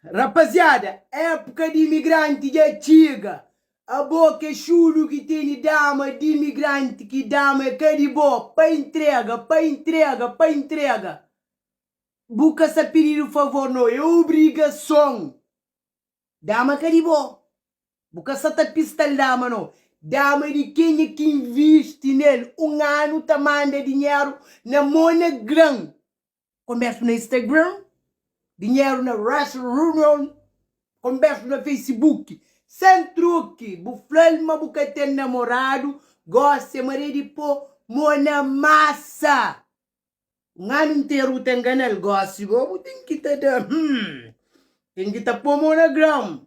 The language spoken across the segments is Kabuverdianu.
Rapaziada, époka di imigranti dja txiga. Abo ke xulu ki teni dama di imigranti ki dama é ka di bo, pa intrega, pa intrega, pa intrega. Bu ka sa pididu favor no, é obrigason. Dama ka di bo. Bu ka sa ta pista-l dama no. Dama é di kenha ki invisti nel un anu ta manda dinheru na mo na gran. Konbersu na Instagram, dinheru na Western Union, konbersu na Facebook. Sen truki, bu fla-l ma bu ka ten namoradu, gosi é maré di po mo na masa. Un anu nteru bu ta ngana-l, gosi go bu ten ki ta da, hum, ten ki ta po mo na gran.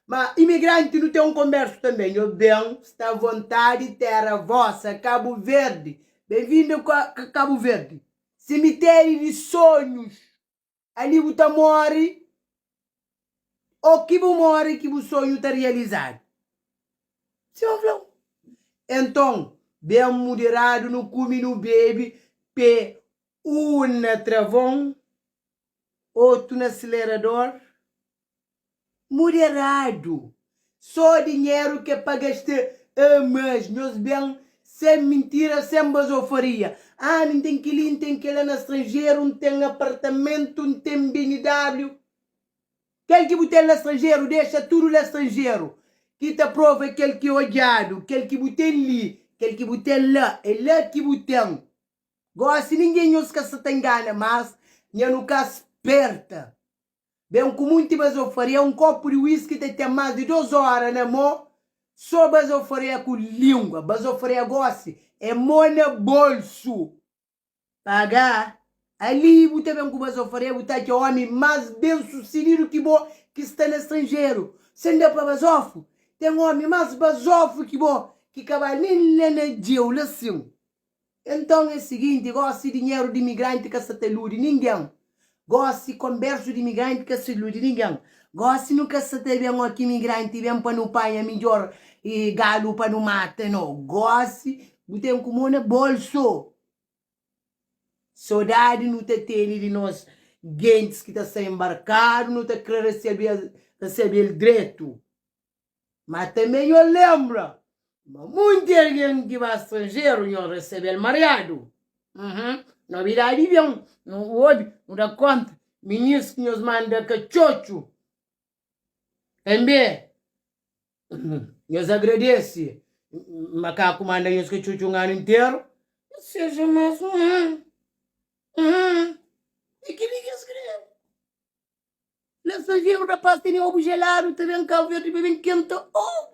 Ma imigranti nu ten un konbersu tanbe, nho ben sta avontadi tera vosa, Kabu Verdi, ben-vindu ka Kabu Verdi, simitéri di sonhus, ali bu ta mori o ki bu mori ki bu sonhu ta rializadu. Sima N fla-u. Enton, ben muderadu nu kume nu bebe pe un na travon, otu na silerador. Moderadu. Só dinheru ke pa gasta mas nhos ben sem mintira sem bazofaria. Ah mi n ten keli n ten kela na stranjeru n ten apartamentu n ten BMW. Kel ki bu ten la stranjeru dexa tudu la stranjeru. Ki ta prova é kel ki odjadu kel ki bu ten li kel ki bu ten la é la ki bu ten. Gosi ningen nhos ka sa ta ingana mas nha nu ka sperta. Ben ku munti bazofaria, un kopu di whisky ta ten más di dos óra na mô, sô bazofaria ku língua. Bazofaria gósi é mô na bolsu. Paga ali bu ta ben ku bazofaria, bu ta atxa ómi más ben susedidu ki bo ki sta na stranjeru. Sen da pa bazofu, ten ómi más bazofu ki bo ki ka ba nen la na djeu, la sin. Enton é siginti, gósi dinheru di imigranti ka sa ta iludi ningen. Gósi konbersu di imigranti ka sa iludi ningen. Gósi nu ka sa ta ben ó ki imigranti ben pa nu panha midjór galu pa nu mata, no. Gósi bu ten ku mô na bolsu. Sodadi nu ta tene di nos gentis ki ta sta inbarkadu, nu ta kre resebe-l dretu. Má tanbê nho lenbra ma munti algen ki ba stranjeru nho resebe-l mariadu. Uhum, nobidadi ben, nu obi, nu da kónta, minis ki nhos manda katxotxu tanbê nhos agradese makaku manda nhos katxotxu un anu interu, seja más uhum, uhum, é kel-li ki es krê. La stranjeru rapaz tene obu jeladu ta ben Kabu Verdi pa ben kenta obu.